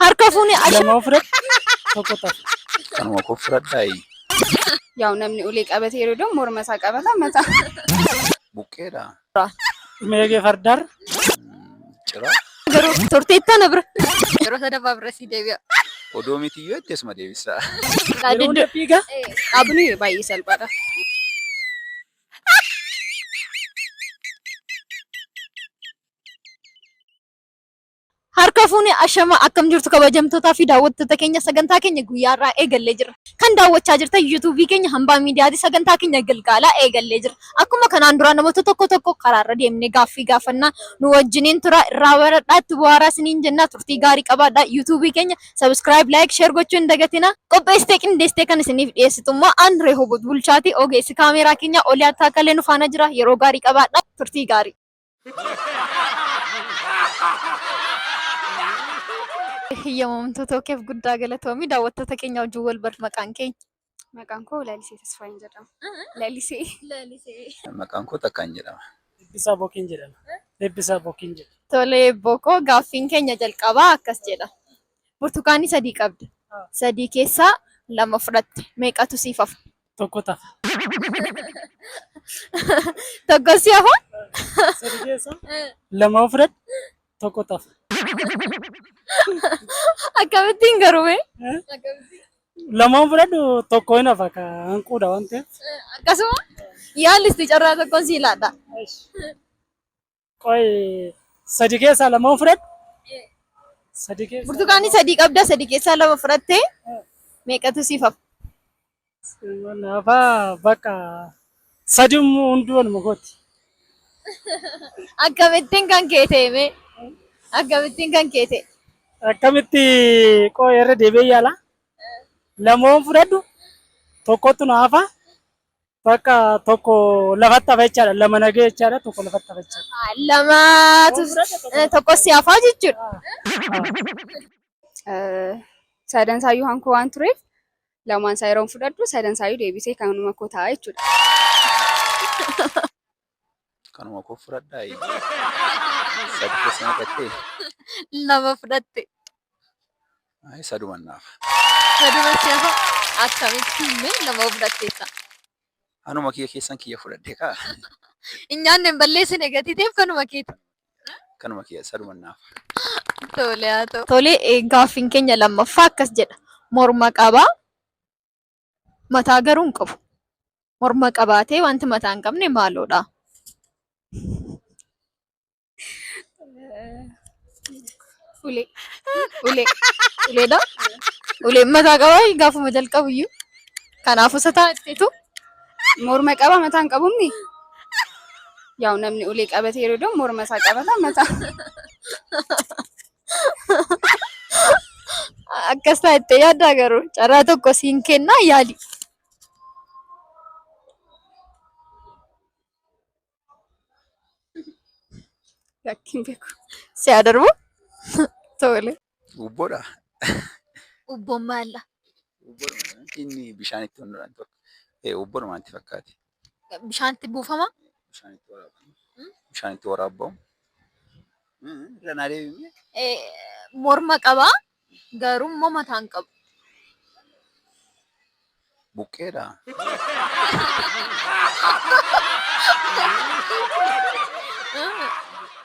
Harka fuune asha. Lama fudhadhu tokko tafa. Kanuma koo fudhadhaayi. Yaa'u namni ulee qabatee yeroo deemu morma isaa qabata mataa. Buqqeedha. Dhuma eegee fardaarra. Ciraa. Garuu turteettaa na bira. Yeroo sadaffaa bira sii deebi'a. Odoo mitiyyuu jettee asuma deebisa. Yeroo hunda fiiga. Dhaabni baay'ee salphaadha. Harka fuune ashama akkam jirtu kabajamtootaa fi daawwattoota keenya sagantaa keenya guyyaa irraa eegallee jirra. Kan daawwachaa jirtan yuutuubii keenya hambaa miidiyaati sagantaa keenya galgaalaa eegallee jirra. Akkuma kanaan duraa namoota tokko tokko karaarra deemnee gaaffii gaafannaa nu wajjiniin tura irraa baradhaa itti bu'aaraa isiniin jennaa turtii gaarii qabaadhaa yuutuubii keenya subscribe like share gochuu hin dagatina. Qopheessitee qindeessitee kan isiniif dhiyeessitu immoo an Reehobot Bulchaati ogeessi kaameeraa keenya Oliyaat Taakkalee nu faana jira yeroo gaarii qabaadhaa turtii gaarii. Hiyyamamtuu keef guddaa galatoomi daawwattoota keenya wajjin wal bar maqaan keenya. Maqaan koo Lalisee Tasfaayeen jedhama. Lalisee. Maqaan koo Takkaan jedhama. Eebbisaa Bokiin jedhama. Eebbisaa Bokiin jedhama. Tole Bokoo gaaffiin keenya jalqabaa akkas jedha. Burtukaanii sadii qabda. Sadii keessaa lama fudhatte. Meeqatu siif hafa? Tokko tafa. Tokko si hafa? Sadii keessaa lama fudhadhu tokko tafa. Akkamittiin garuu mee? Lama fudhadhu tokko hin hafa ka hanquudha waan ta'eef. Akkasuma yaallisti carraa tokkoon si ilaadha. Qoy sadii keessaa lama fudhadhu. Sadii keessaa. Burtukaanii sadii qabda sadii keessaa lama fudhattee meeqatu siif hafa? Hafa bakka sadii hunduu waluma kooti. Akkamittiin kan kee ta'e mee? Akkamittiin kan kee ta'e? Akkamitti qoy irra deebi'ee yaala? Lamoon fudhadhu tokkotu na hafa. Bakka tokko lafatti hafa jechaadha. Lama nagee jechaadha. Tokko lafatti hafa jechaadha. Lamaatu tokko si hafaa jechuudha. Sadan isaayyuu hankoo waan tureef lamaan isaa yeroo fudhadhu sadan isaayyuu deebisee kanuma koo ta'a jechuudha. Kanuma koo fudhadhaayi. Sadi keessa naqattee. Lama fudhatte. Ayi saduma naaf. Saduma si hafa. Akkamittiin mee lama fudhatteetta? Anuma kiyya keessan kiyya fudhadhe kaa. Hin nyaanne hin balleessine gatii ta'eef kanuma keeti. Kanuma kiyya saduma naaf. Tole haa ta'u. Tole gaaffiin keenya lammaffaa akkas jedha. Morma qabaa mataa garuu hin qabu. Morma qabaatee wanti mataa hin qabne maaloodha? Ulee. Ulee. Uleedha? Uleen mataa qabaa gaafuma jalqabu iyyuu. Kanaafuu isa taa'etteetu Morma qaba mataa hin qabumni? Yaa'u namni ulee qabatee yeroo deemu morma isaa qabata mataa. Akkas taa'ettee yaaddaa garuu carraa tokko siin kennaa yaali. Lakkiin beeku. Si haa darbu? Tole. Ubboodha. Ubboon maalla? Ubboodhuma inni bishaan itti hunduudhaan tokko. Ubboodhuma natti fakkaate. Bishaanitti buufama? Bishaan itti waraabamu. Bishaan itti waraabamu. Irra naa deebi'ee. Morma qabaa garuu immoo mataa hin qabu. Buqqeedha.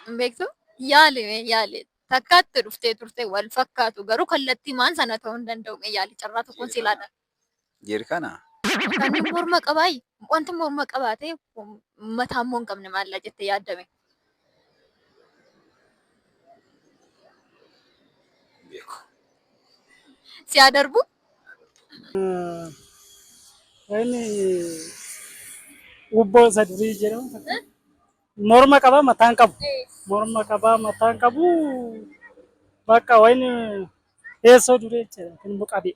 Hin beektu? Yaali mee yaali. Takkaatti dhuftee turte wal fakkaatu garuu kallattii maan sana ta'uu hin danda'u mee yaali carraa tokkoon si ilaala. Jeerkaana. Kan morma qabaayi wanti morma qabaatee mataa immoo hin qabne maalla jettee yaaddame. Beeku. Si haa darbu? Inni ubboo isa durii jedhamu. Morma qaba mataan qabu. Morma qaba mataan qabu. Bakka wayini teessoo durii jechuudha. Kun immoo qabee.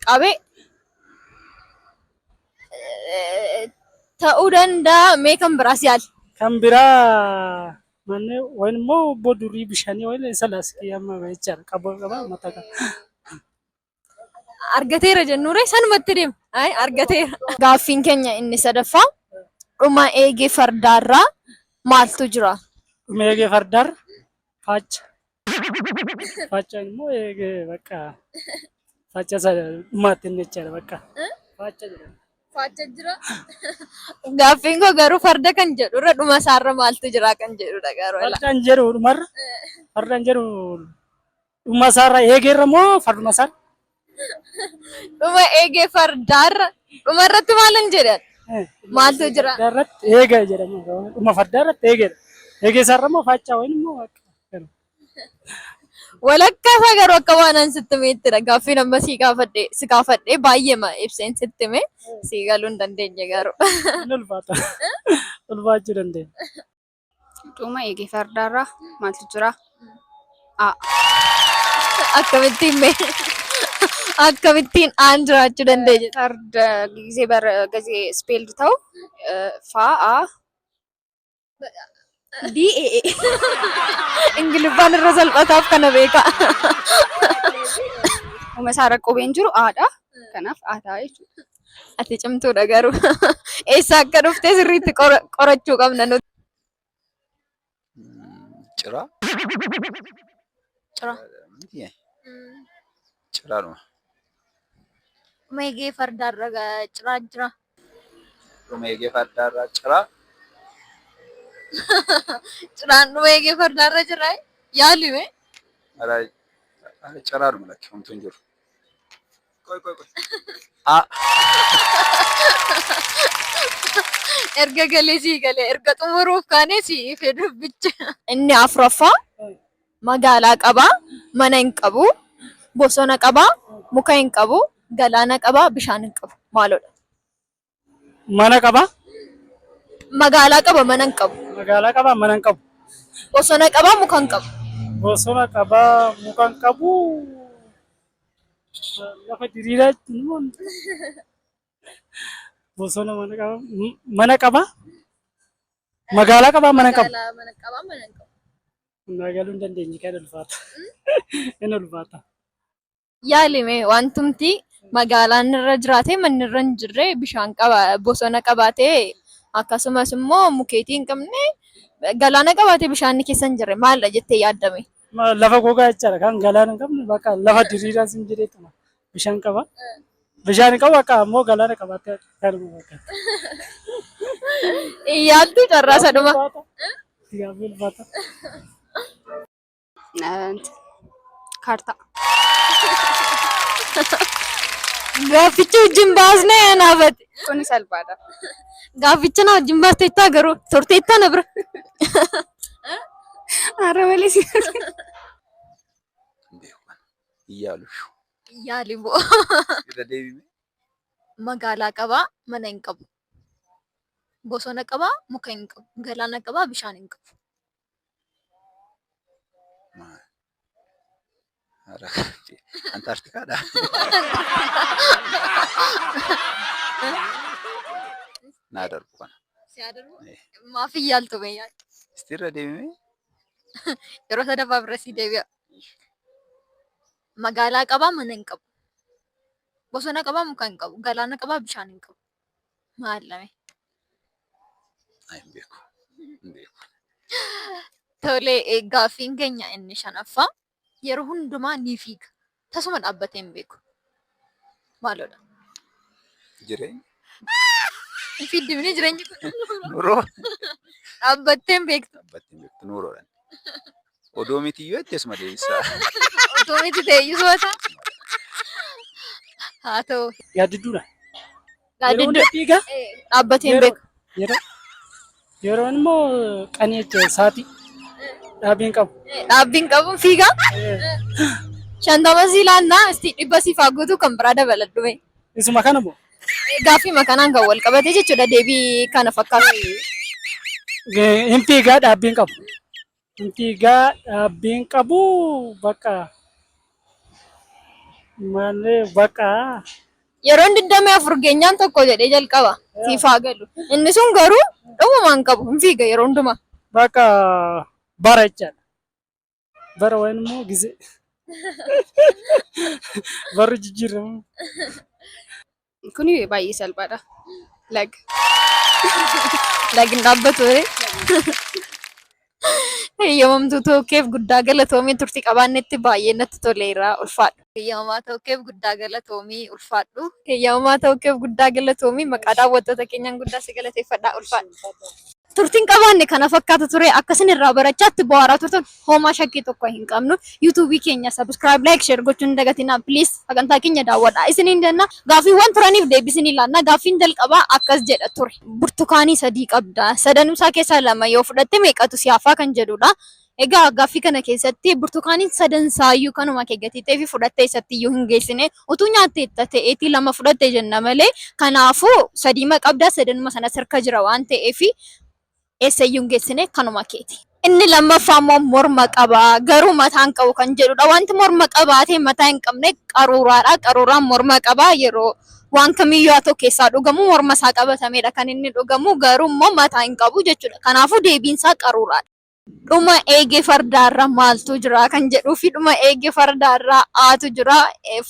Qabee ta'uu danda'a mee kan biraas yaali. Kan biraa manneen wayin immoo ubboo durii bishaanii wayin isa laaskii amma jechaadha. Qaboo qaba mataa qaba. Argateera jennuure sanumatti deema. Ay argateera. Gaaffiin keenya inni sadaffaa dhuma eegee fardaarraa maaltu jira? Dhuma eegee fardaarra faacha. Faachaan immoo eegee bakka faacha isa dhumaatti inni jechaadha bakka. Faacha jedhama. Faacha jira. Gaaffiin koo garuu farda kan jedhurra dhuma isaarra maaltu jira kan jedhudha garuu. Fardaan jedhu dhumarra fardaan jedhu dhuma isaarra eegeerra moo farduma isaarra? Dhuma eegee fardaarra dhuma irratti maalan jedhan? Maaltu jira? Fardaarratti eega jedhama. Dhuma fardaarratti eegeedha. Eegee isaarra moo faachaa wayin immoo bakka. Walakkaa isaa garuu akka waan an sitti himeettidha. Gaaffiin amma si gaafadhe si gaafadhe baay'eema ibseen sitti hime si galuu hin dandeenye garuu. Inni ulfaata. Ulfaachuu dandeenya. Dhuma eegee fardaarraa maaltu jira? A. Akkamittiin mee akkamittiin aan jiraachuu dandeenye? Farda ጊዜ በር ጊዜ spelled ta'u fa a D A A. Ingiliffaan irra salphataaf kana beeka. Dhuma isaarra qubeen jiru aadha. Kanaaf a ta'a jechuudha. Ati cimtuudha garuu. Eessa akka dhuftee sirriitti qorachuu qabna nuti. Ciraa. Ciraa. Miti ciraadhuma. Dhuma eegee fardaarra ciraa jira. Dhuma eegee fardaarraa ciraa. Ciraan dhuma eegee fardaarra jira. Yaali mee. Ara ciraadhuma lakki homtuu hin jiru. Qoy qoy qoy. A. Erga galee sii galee erga xumuruuf kaanee sii ife dubbicha. Inni afuraffaa magaalaa qabaa, mana hin qabu, bosona qabaa, muka hin qabu, galaana qabaa, bishaan hin qabu. Maaloodha? Mana qabaa? Magaalaa qaba, mana hin qabu. Magaalaa qabaa mana hin qabu. Bosona qabaa, muka hin qabu. Bosona qabaa muka hin qabu. Lafa diriiraa immoo bosona mana qabaa mana qabaa magaalaa qabaa mana hin qabu. Magaalaa mana qabaa, mana hin qabu. Naa galuu hin dandeenye kan ulfaata. Inni ulfaata. Yaali mee wantumti magaalaan irra jiraatee manni irra hin jirre bishaan qaba bosona qabaatee akkasumas immoo mukeetii hin qabne galaana qabaatee bishaan keessa hin jirre maalidha jettee yaaddame? Lafa gogaa jechaadha kan galaana hin qabne bakka lafa diriiraa sin jedheetuma bishaan qaba. Bishaan hin qabu akka ammoo galaana qabaatee kanuma bakka. Yaaltu carraa sadhuma. Gaaffii ulfaata. Kaartaa. Gaafficha wajjin baasnee anaafate. Kuni salphaadha. Gaafficha na wajjin baasteettaa garuu turteettaa na bira. Har'a malee si Hin beeku kana. Hin yaalu. Yaali bu'aa. Irra deebime. Magaalaa qabaa mana hin qabu. Bosona qabaa muka hin qabu. Galaana qabaa bishaan hin qabu. Maal? Antaarktikaadha. Naa darbu kana. Maaf hin yaaltu mee yaali? Isti irra deebime. Yeroo sadaffaa bira sii deebi'a. Magaalaa qabaa mana hin qabu. Bosona qabaa muka hin qabu. Galaana qabaa bishaan hin qabu. Maal lame? Ay, hin beeku. Hin beeku. Tole, gaaffiin keenya inni shanaffaa yeroo hundumaa ni fiiga. Tasuma dhaabbatee hin beeku. Maaloodha? Jireenya. Hin fiiddimni jireenyi kun. Nuroo. Dhaabbattee hin beektu. Dhaabbattee hin beektu nuroodhaan. Odoo mitiyyuu jetteesuma deebisaa. Otoo miti ta'eyyuu soota. Haa ta'u. Gaaddidduudha. Yeroo Gaaddidduu hunda fiiga. dhaabbatee hin beeku. Yeroo yeroon immoo qanii jechuudha sa'aatii dhaabbiin qabu. Dhaabbiin qabu fiigaa. 50 sii laannaa isti 100 siif haa guutuu kan biraa dabaladhu mee. Isuma kana moo? Gaaffii kanaan kan wal qabate jechuudha deebii kana fakkaatu. Hin fiigaa dhaabbiin qabu. Hin fiigaa dhaabbiin qabu bakka malee bakka Yeroon 24 geenyaan tokko jedhee jalqaba siif haa galu. Inni sun garuu dhugumaan qabu hin fiiga yeroo hundumaa. Bakka bara jechaadha. Bara wayin immoo gizee. Barri jijjiiramu. Kuni baay'ee salphaadha. Laga. Lagni dhaabbatu ture. Heeyyamamtuu ta'uu keef guddaa galatoomii, turtii qabaannetti baay'ee natti toleera, ulfaadhu. Heeyyamamaa ta'uu keef guddaa galatoomii, ulfaadhu. Heeyyamamaa ta'uu keef guddaa galatoomii, maqaa daawwattoota keenyaan guddaa si galateeffadhaa, ulfaadhu. Turtiin qabaanne kana fakkaata ture. Akkasin irraa barachaatti bu'aaraa turtan homaa shakkii tokko hin qabnu. Yuutuubii keenya subscribe, like, share gochuun hin dagatinaa, please. Sagantaa keenya daawwadhaa isiniin jenna. Gaaffiiwwan turaniif deebisinii laanna. Gaaffiin jalqabaa akkas jedha ture. Burtukaanii sadii qabda. Sadanuusaa keessaa lama yoo fudhatte meeqatu si hafaa kan jedhudha. Egaa gaaffii kana keessatti burtukaaniin sadansaayyuu kanuma kee gatii ta'ee fi fudhattee isatti iyyuu hin geessine. Utuu nyaatteetta ta'eetii lama fudhatte jenna malee, kanaafuu sadiima qabdaa, sadanuma sana sirka jira waan ta'eef eessayyuu hin geessine, kanuma keeti. Inni lammaffaa immoo morma qaba garuu mataa hin qabu kan jedhudha. Wanti morma qabaatee mataa hin qabne qaruuraadha. Qaruuraan morma qaba, yeroo waan kamiyyuu haa ta'u keessaa dhugamu morma isaa qabatameedha kan inni dhugamu, garuu immoo mataa hin qabu jechuudha. Kanaafuu deebiin isaa qaruuraadha. Dhuma eegee fardaarra maaltu jira kan jedhuu fi dhuma eegee fardaarra aatu jira.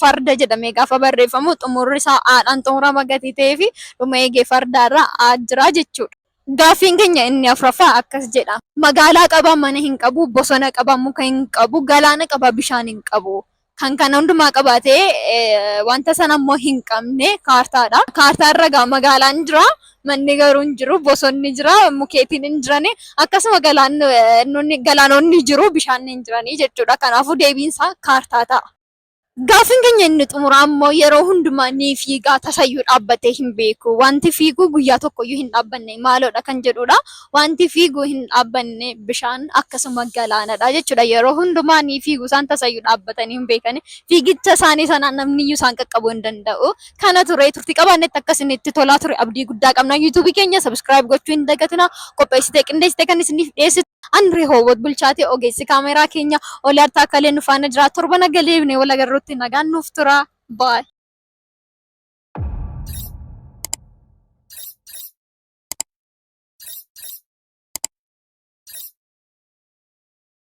Farda jedhamee gaafa barreeffamu xumurri isaa aadhaan xumurama gatii ta'ee fi dhuma eegee fardaarra aa jira jechuudha. Gaaffiin keenya inni afuraffaa akkas jedha. Magaalaa qaba, mana hin qabu, bosona qaba, muka hin qabu, galaana qaba, bishaan hin qabu. Kan kana hundumaa qabaatee wanta sana immoo hin qabne kaartaadha. Kaartaa irra gaa magaalaan jira, manni garuu hin jiru, bosonni jira, mukeetiin hin jirani, akkasuma galaanonni jiru, bishaan hin jirani jechuudha. Kanaafuu deebiin isaa kaartaa ta'a. Gaaffiin keenya inni xumuraa immoo yeroo hundumaa ni fiigaa, tasayyuu dhaabbatee hin beeku. Wanti fiigu guyyaa tokkoyyuu hin dhaabbanne maaloodha kan jedhudha. Wanti fiigu hin dhaabbanne bishaan akkasuma galaanadha jechuudha. Yeroo hundumaa ni fiigu, isaan tasayyuu dhaabbatanii hin beekani. Fiigicha isaanii sanaan namni iyyuu isaan qaqqabuu hin danda'u. Kana ture turtii qabaannetti akka itti tolaa ture abdii guddaa qabna. Yuutuubii keenya subscribe gochuu hin dagatina. Qopheessitee qindeessitee kan isiniif dhiyeessitu Andree Hoowwat Bulchaatee, ogeessi kaameraa keenya Oliyaad Taakkalee nu faana jira. Torba nagaleefne wal agarruutti nagaan nuuf tura. Bye.